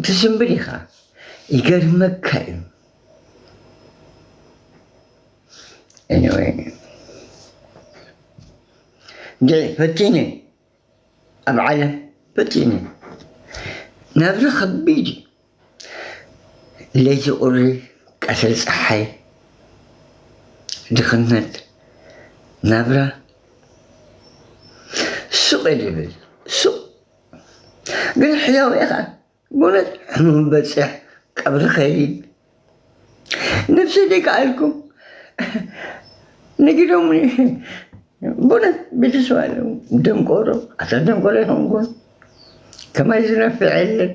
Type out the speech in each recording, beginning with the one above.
ትስንብድ ኢኻ። ይገርመካ እዩ። Anyway፣ እንድዒ ፈቲነ፣ ኣብ ዓለም ፈቲነ። ናብራ ከቢድ እዩ። ለይቲ ቁሪ፣ ቀትሪ ፀሓይ፣ ድኽነት፣ ናብራ ሱቕ እየ ዝብል። ሱቕ ግን ሕያው እየ ኸዓ። ብእውነት ሕሙም በፅሕ፣ ቀብሪ ኸይድ፣ ነብሰይ ደይከኣልኩ ነጊዶምኒ። ብእውነት ቤተሰብ ኣለዉ። ደንቆሮ፣ ኣታ ደንቆሮ ይኾንኩን። ከማይ ዝነፍዕ የለን።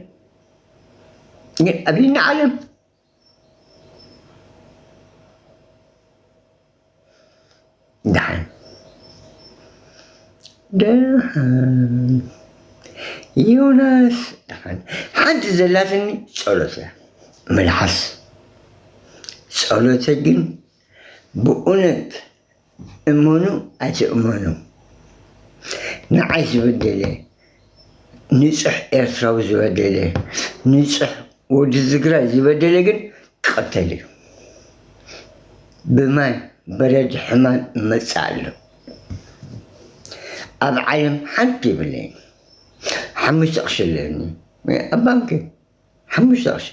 ግን ኣብይኒ ዓለም ደሓን፣ ደሓን፣ ዮናስ፣ ደሓን። ሓንቲ ዘላትኒ ጸሎት እያ። መልሓስ ጸሎተ ግን ብእውነት እመኑ ኣይትእመኑ፣ ንዓይ ዝበደለ፣ ንጹሕ ኤርትራዊ ዝበደለ፣ ንጹሕ ወዲ ትግራይ ዝበደለ ግን ክቐተል እዩ። ብማይ በረድ ሕማም ይመጽእ ኣሎ። ኣብ ዓለም ሓንቲ የብለይን። ሓሙሽተ ቅርሺ ኣለኒ ኣብ ባንኪ። ሓሙሽተ ቅርሺ።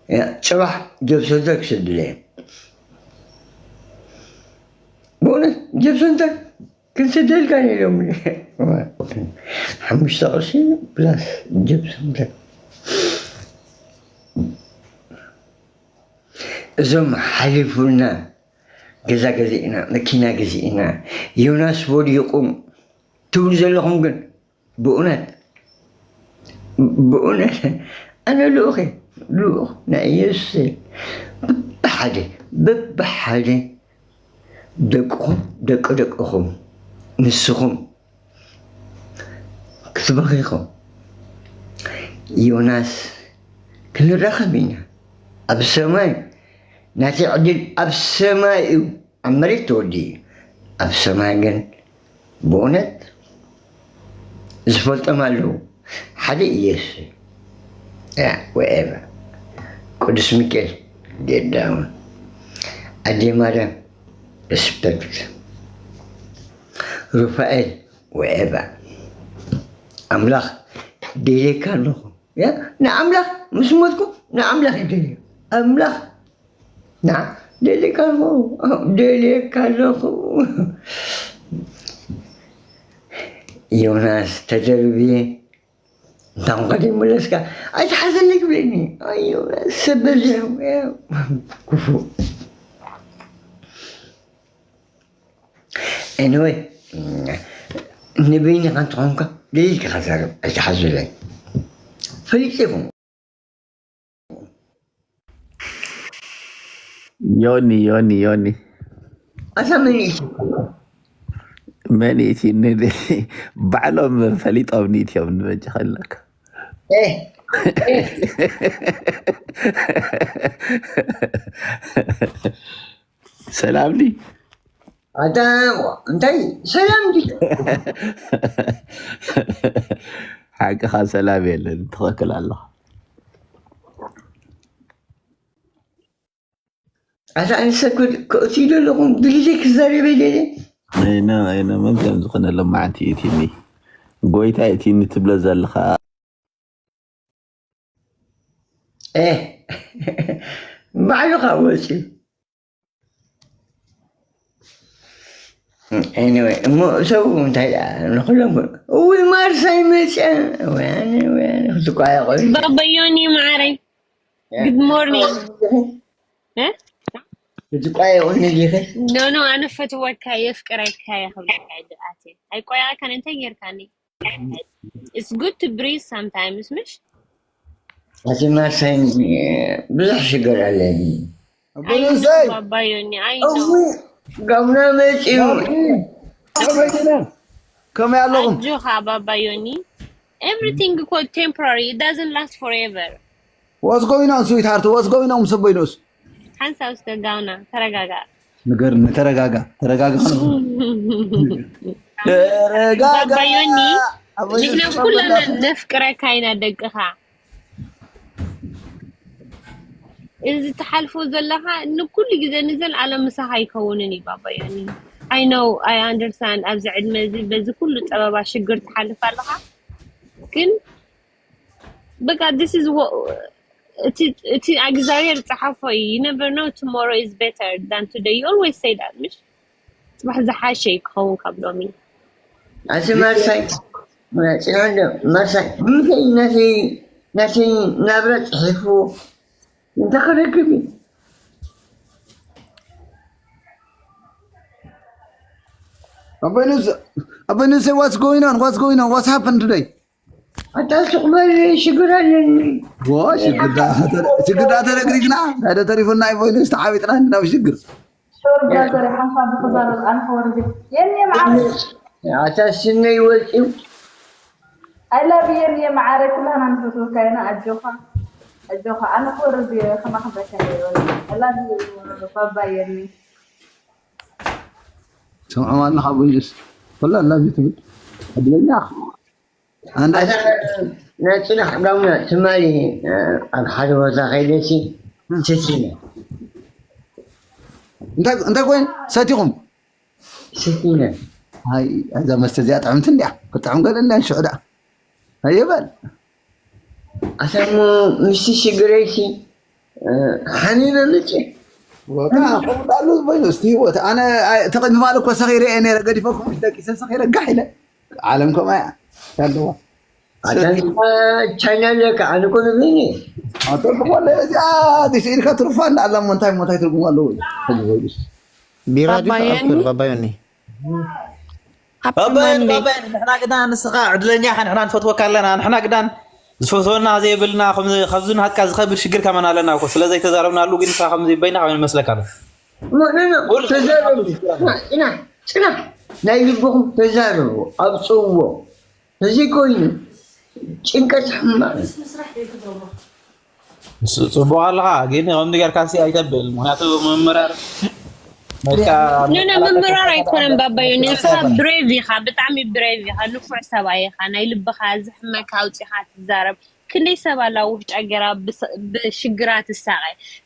ያ፣ ጽባሕ ጆብ ሰንተር ክሰድለየ። ብእውነት ጆብ ሰንተር ክንሰደልካ ኢሎምኒ። ሓሙሽተ ቅርሺ ፕላስ ጆብ ሰንተር። እዞም ሓሊፉልና፣ ገዛ ገዚእና፣ መኪና ገዚእና፣ ዮናስ ወዲቑ ትብሉ ዘለኹም ግን ብእውነት፣ ብእውነት ኣነ ልኡኽ እየ፣ ልኡኽ ናይ ኢየሱስ እየ። በብሓደ፣ በብሓደ ደቅኹም፣ ደቂ ደቅኹም፣ ንስኹም ክትበኺ ኢኹም። ዮናስ፣ ክንራኸብ ኢና ኣብ ሰማይ። ናተይ ዕድል ኣብ ሰማይ እዩ፣ ኣብ መሬት ተወዲኡ እዩ። ኣብ ሰማይ ግን ብእውነት ዝፈልጦም ኣለዉ። ሓደ ኢየሱስ እዩ። ያ፣ whatever። ቅዱስ ሚካኤል፣ ጌዳውን፣ ኣዴ ማርያም፣ ሪስፐክት፣ ሩፋኤል፣ whatever። ኣምላኽ ደልየካ ኣለኹ። ያ፣ ንኣምላኽ ምስ ሞትኩ ንኣምላኽ ይደልዮ። ኣምላኽ ና፣ ደልየካ ኣለኹ፣ ደልየካ ኣለኹ። ዮናስ ተደርብየ፣ እንታንኳ ዘይመለስካ፣ ኣይትሓዘለይ ክብለኒ። ኣይ፣ ዮናስ ሰብ በዚሑ፣ ክፉእ። Anyway፣ ንበይንኻ እንተኾንካ፣ ደሊልካ ዛረብ፣ ኣይትሓዙለይ። ፈሊጠ ይኹን። ዮኒ፣ ዮኒ፣ ዮኒ። ኣታ መን እዩ? መን እዩ እቲ ን-፣ ባዕሎም ፈሊጦም ንእትዮም ንበጃ ከለካ። ኤ፣ ኤ። ሰላም ዲ? ኣታ፣ እንታይ ሰላም ዲ? ሓቅኻ ሰላም የለን፣ ትኽክል ኣለኻ። ኣታ፣ ኣንሰ ክእትዩ ዘለኹም ብግዜ ክዛረብ የደለ። ኣይነ፣ ኣይነ፣ መን ከም ዝኾነ ሎማዓንቲ እቲኒ። ጎይታ እቲኒ ትብሎ ዘለኻ። ኤ፣ ባዕሉ ካብ ወፅዩ። Anyway፣ እሞ ሰው እንታይ ደኣ ንኹሎም፣ እውይ፣ ማርሳይ መፅያ፣ ወያነ፣ ወያነ፣ ክትቋየቆ እዩ። ባባ ዮኒ ማዓረይ፣ ያ። Good morning። እ? ክትቋየቁኒ ዲኺ? ኖ፣ ኖ፣ ኣነ ፈትወካ፣ የፍቅረካ እየ ክብለካ እየ፣ ድኣት እየ። ኣይቆየቀካን፣ እንታይ ጌርካኒ? It's good to breathe sometimes፣ ምሽ? ኣቲ ማርሳይ፣ ብዙሕ ሽግር ኣለኒ። ኣቦይ ዮንሰይ። ባባ ዮኒ፣ I know። እውይ፣ ጋምና መፂኡ። ከመይ ኣለኹም? ኣጆኻ ባባ ዮኒ። Everything እኮ temporary, it doesn't last forever። What's going on, sweetheart? What's going on ምስ ኣቦይ ዮንስ? ሓንሳብ እስከ ጋውና፣ ተረጋጋ። ንገርኒ፣ ተረጋጋ፣ ተረጋጋ። ተረጋጋ። ባባ ዮኒ፣ ኣቦይ ዮንስ ንሕና ኩላና ነፍቅረካ ኢና ደቅኻ። እዚ ትሓልፎ ዘለኻ ንኩሉ ግዜ ንዘለኣለም ምሳኻ ኣይከውንን እዩ ባባ ዮኒ። I know, I understand። ኣብዚ ዕድመ እዚ በዚ ኩሉ ጸበባ ሽግር ትሓልፍ ኣለኻ፣ ግን በቃ this is what እቲ እቲ እግዚኣብሔር ዝጸሓፎ እዩ። You never know, tomorrow is better than today. You always say that, ምሽ? ጽባሕ ዝሓሸ እዩ ክኸውን ካብ ሎሚ። ኣቲ ማርሳይ፣ ጽናዶ ማርሳይ፣ ምንታይ ናተይ ናተይ ናብራ ጽሒፉ እንታይ ክረክብ እዩ? Abenus, Abenus, what's going on? What's going on? What's happened today? ኣታ ስቕ በል፣ ሽግር ኣለኒ። ዋ ሽግር ዳ ሽግር ዳ ተረግሪግና ሓደ ተሪፉና ይቦይኑ ዝተዓቢጥና ናብ ሽግር ሾር ብራዘር ሓንሳብ ብክዛረብ ኣነ ክወርድ የኒ መዓረይ ኣታ ስነይ ወፂው I love you የኒ መዓረይ ኩላህና ንፈትወካ ኢና ኣጆኻ ኣጆኻ ኣነ ክወርድ ከማኽበካ I love you ባባ የኒ ስምዖም ኣለኻ ቦይኑስ ወላ ላቪ ትብል ዕድለኛ ኢኻ። ኣንዳ ኣታ ናይ ፅናሕ ጋሙና ትማሊ ኣብ ሓደ ቦታ ከይደሲ ስቲነ እንታይ እንታይ ኮይኑ ሰቲኹም? ስቲነ ኣይ እዛ መስተ እዚኣ ጥዕምቲ እንዲያ ክጥዕም ገለ እንዲያ ሽዑ ደኣ ኣይበል ኣታ እሞ ምስቲ ሽግረይሲ ሓሚመ መፅእ ወታ ከምዳሉ ኮይኑ እስቲ ህይወት ኣነ ተቐሚ ማለት እኮ ሰኺረ እየ ነይረ ገዲፈኩም ደቂሰ ሰኺረ ጋሕ ኢለ ዓለም ከምኣ እያ ኣለዋ ኣታ ቻይና ኣለካ ኣነ ኮነ በይነ ኣቶ ዝኾነ እዚኣ ስኢልካ ትርፋ እንዳኣላ ሞ እንታይ ሞ እንታይ ትርጉም ኣለዎ እዩ ሕጂ ወይስ ቢራ ድዩ ባባዮኒ? ኣልኮል ባባዮኒ Happy ባባየን Monday. ባባየን ንሕና ግዳ ንስኻ ዕድለኛ ኢኻ ንሕና ንፈትወካ ኣለና ንሕና ግዳን ዝፈትወና ዘይብልና ከምዚ- ካብዚ ናትካ ዝኸብድ ሽግር ከማን ኣለና እኮ ስለ ዘይተዛረብናሉ ግን ንስኻ ከምዚ በይና ከመን መስለካ ኣሎ ኖ ኖ ኖ ተዛረቡ ፅናሕ ፅናሕ ናይ ልብኹም ተዛረቡ ኣውፅእዎ እዚ ኮይኑ ጭንቀት ሕማቕ እዩ ጽቡቕ ኣለኻ ግን ከምዚ ጌርካ ሲ ኣይተብል ምክንያቱ ምምራር ኖ ኖ ምምራር ኣይኮነን ባባዮ ንስኻ ብሬቭ ኢኻ ብጣዕሚ ብሬቭ ኢኻ ንፉዕ ሰብኣይ ኢኻ ናይ ልብኻ ዝሕመካ ኣውፂኻ ትዛረብ ክንደይ ሰብ ኣላ ውሽጣ ገይራ ብስ- ብሽግራ ትሳቐ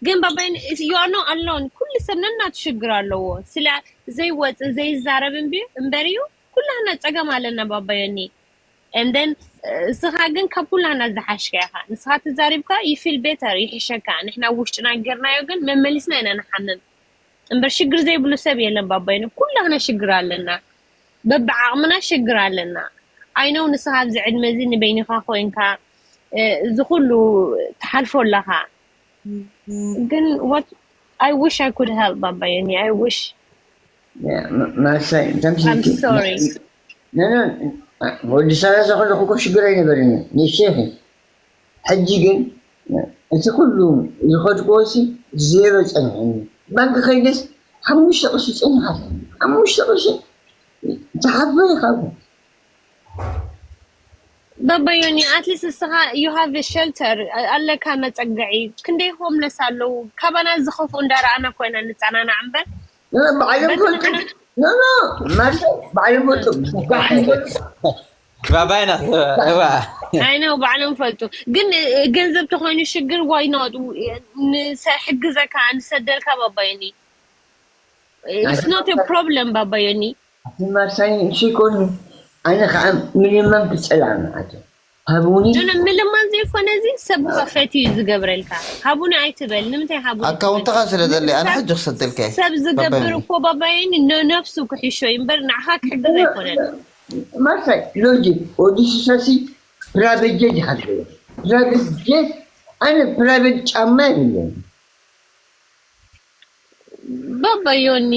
ግን ባባዮ you are not alone ኩሉ ሰብ ነናቱ ሽግር ኣለዎ ስለ ዘይወፅእ ዘይዛረብ እምቢ- እምበር እዩ ኩላህና ፀገም ኣለና ባባዮኒ and then እስኻ ግን ካብ ኩላህና ዝሓሽካ ኢኻ ንስኻ ተዛሪብካ you feel better ይሕሸካ ንሕና ውሽጥና ገርናዮ ግን መመሊስና ኢና ንሓምም እምበር ሽግር ዘይብሉ ሰብ የለን ባባይነ ኩላህና ሽግር ኣለና በብዓቕምና ሽግር ኣለና I know ንስኻ ኣብዚ ዕድመ እዚ ንበይንኻ ኮይንካ እዚ ኩሉ ትሓልፎ ኣለኻ ግን what I wish I could help ባባየኒ I wish ማሳይ I'm sorry ወዲ ሰላሳ ከለኩ እኮ ሽግር ኣይነበረኒ ንእሽተይ ሕጂ ግን እቲ ኩሉ ዝኸድክዎ ሲ ዜሮ ፀንሐኒ ባንክ ከይደስ ሓሙሽተ ቅርሺ ፀኒሓ ሓሙሽተ ቅርሺ ተሓፈ ኢኻ ባባዮኒ at least እስኻ you have shelter ኣለካ መፀግዒ ክንደይ homeless ኣለዉ ካባና ዝኸፍኡ እንዳረኣና ኮይና ንፀናናዕ እምበር ባዕሎም ፈልጡ ኖ ኖ ማርሰ ባዕሎም ፈልጡ ባባይና እዋ I know ባዕሎም ፈልጡ ግን ገንዘብ ተኮይኑ ሽግር why not ንሰ- ሕግዘካ ንሰደልካ ባባዮኒ it's not a problem ባባዮኒ ማርሳይ ሽኮኑ ኣነ ከዓ ምልማን ክፀላእ መዓት ሃቡኒ ኖ ምልማን ዘይኮነ እዚ ሰብ ከፈት እዩ ዝገብረልካ ሃቡኒ ኣይትበል ንምንታይ ሃቡኒ ኣካውንትኻ ስለ ዘለ ኣነ ሕጂ ክሰደልካ እየ ሰብ ዝገብር ባባዮኒ። እኮ ባባይኒ ነነብሱ ክሕሾ እዩ እምበር ንዓኻ ክሕግዝ ኣይኮነን ማርሳይ ሎጂክ ወዲ ስሳሲ ፕራይቬት ጀት ይሓልፈ ፕራይቬት ጀት ኣነ ፕራይቬት ጫማ የብለኒ ባባዮኒ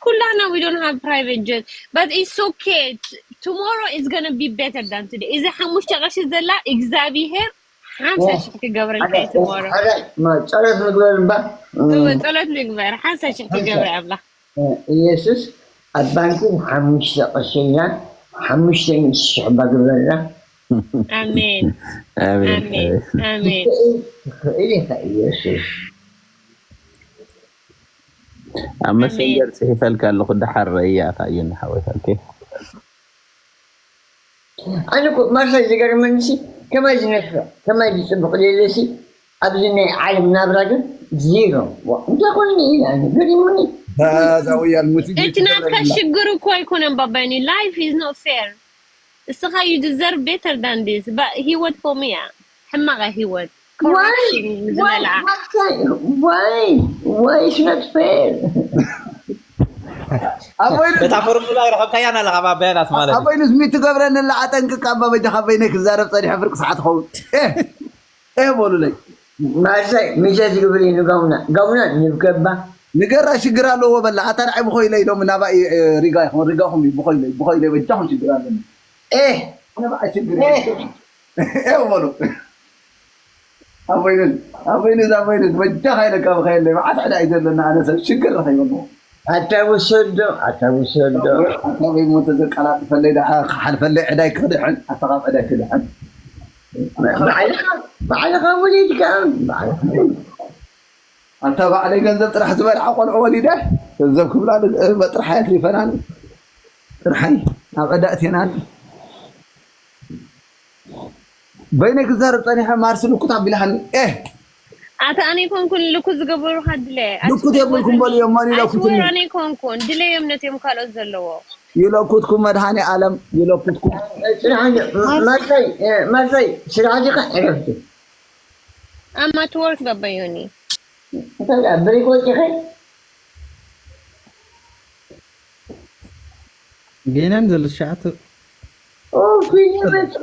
ኩላና we don't have private jet but it's okay tomorrow is gonna be better than today እዚ ሓሙሽተ ቅርሺ ዘላ እግዚኣብሄር ሓምሳ ሽሕ ክገብረልካ እዩ tomorrow ጸሎት ምግበር እምባ እወ ጸሎት ንግበር ሓምሳ ሽሕ ክገብረ ኣምላኽ ኢየሱስ ኣብ ባንኪ ሓሙሽተ ቅርሽና ሓሙሽተ ሚእቲ ሽሕ ባግበራ ኣሜን ኣሜን ኣሜን ኣሜን ትኽእል ኢኻ ኢየሱስ ኣብ መሰንጀር ፅሒፈልካ ኣለኹ ደሓር ረእያ ታየኒ ሓወይ ኦኬ ኣነ እኮ ማርሳይ ዝገርመኒ ሲ ከማይ ዝነፍዕ ከማይ ዝፅብቕ ደለሲ ኣብዚ ናይ ዓለም ናብራ ግን ዜሮ። እንታይ ኮይኑ ኢና ገሪሙኒ። ዛውያ الموسيقى እቲ ናትካ ሽግር እኮ ኣይኮነን ባባይኒ። Life is not fair። እስኻ you deserve better than this። ህይወት ከምኡ እያ። ሕማቐ ህይወት። Corruption ዝመልኣ። Why? Why? Why? It's not fair. ኣቦይኑ በታ ፎርሙላ ረኸብካያ ናለኻ ባባያናት ማለት እዩ። ኣቦይኑስ ሚት ትገብረኒ ኣላ። ኣጠንቅቃ እባ በጃኻ በይነይ ክዛረብ ጸኒሐ ፍርቂ ሰዓት ኸውን። ኤ ኤ በሉለይ። ማርሳይ ሚሸ ዝግብር እዩ ንጋሙና ጋሙና ንብከባ ንገራ ሽግር ኣለዎ በላ። ኣታ ንዓይ ብኾይለይ ኢሎም ናባይ ሪጋ ይኹን ሪጋኹም እዩ ብኾይለይ ብኾይለይ በጃኹም ሽግር ኣለኒ። ኤህ ኣነ በዓል ሽግር ኤ በሉ። ኣቦይኑስ ኣቦይኑስ ኣቦይኑስ በጃኻ ኢለካ ብኸየለይ መዓት ዕዳ እዩ ዘለና። ኣነ ሰብ ሽግር ረኸይበ ኣለዎ። ኣታ ውሰዶ ኣታ ውሰዶ ኣታበይ ሞ ተዘቀላጥፈለይ ደኣ ክሓልፈለይ ዕዳይ ክድሕን ኣታ ካብ ዕዳይ ክድሕን ባዕልኻ ባዕልኻ ወሊድካ ባዕልኻ ኣታ ባዕለይ ገንዘብ ጥራሕ ዝበልዓ ቆልዑ ወሊደ ገንዘብ ክብላ ጥራሕ ኣየትሪፈናን ጥርሓይ ኣብ ዕዳ እቴናን በይነይ ክዛረብ ጸኒሐ ማርሲ ልኩት ኣቢልሃኒ ኤ ኣታ ኣነ ይኮንኩን ልኩ ዝገበሩካ ድለ ልኩት የብልኩም በሉ እዮም ማን ይለኩትኒ ኣነ ይኮንኩን ድለ እዮም ነትዮም ካልኦት ዘለዎ ይለኩትኩም መድሃኒ ኣለም ይለኩትኩም ስራሕ ማርሳይ ማርሳይ ስራሕ ዲኻ ዕረፍቲ I'm at work ባባዮኒ እንታይ ብሬክ ወጪኸ ጌናን ዘሎ ትሽዓተ ኦፊኒመት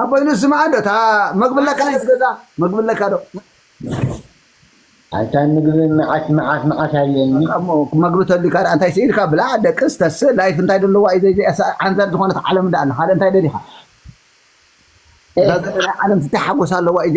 ኣቦይኑ ስምዓ ዶ እታ መግቢ ኣለካ ናይስ ገዛ መግቢ ኣለካ ዶ ኣንታ ምግቢ መዓት መዓት መዓት ኣለኒ እሞ መግቢ ተልካ ዳ እንታይ ስኢልካ ብላ ደቅስ ተስ ላይፍ እንታይ ደለዋ እዩ ዘይዘይ ዓንዛር ዝኾነት ዓለም ዳ ኣለ ሓደ እንታይ ደሊኻ እዛ ዘለና ዓለም እንታይ ሓጎስ ኣለዋ እዩ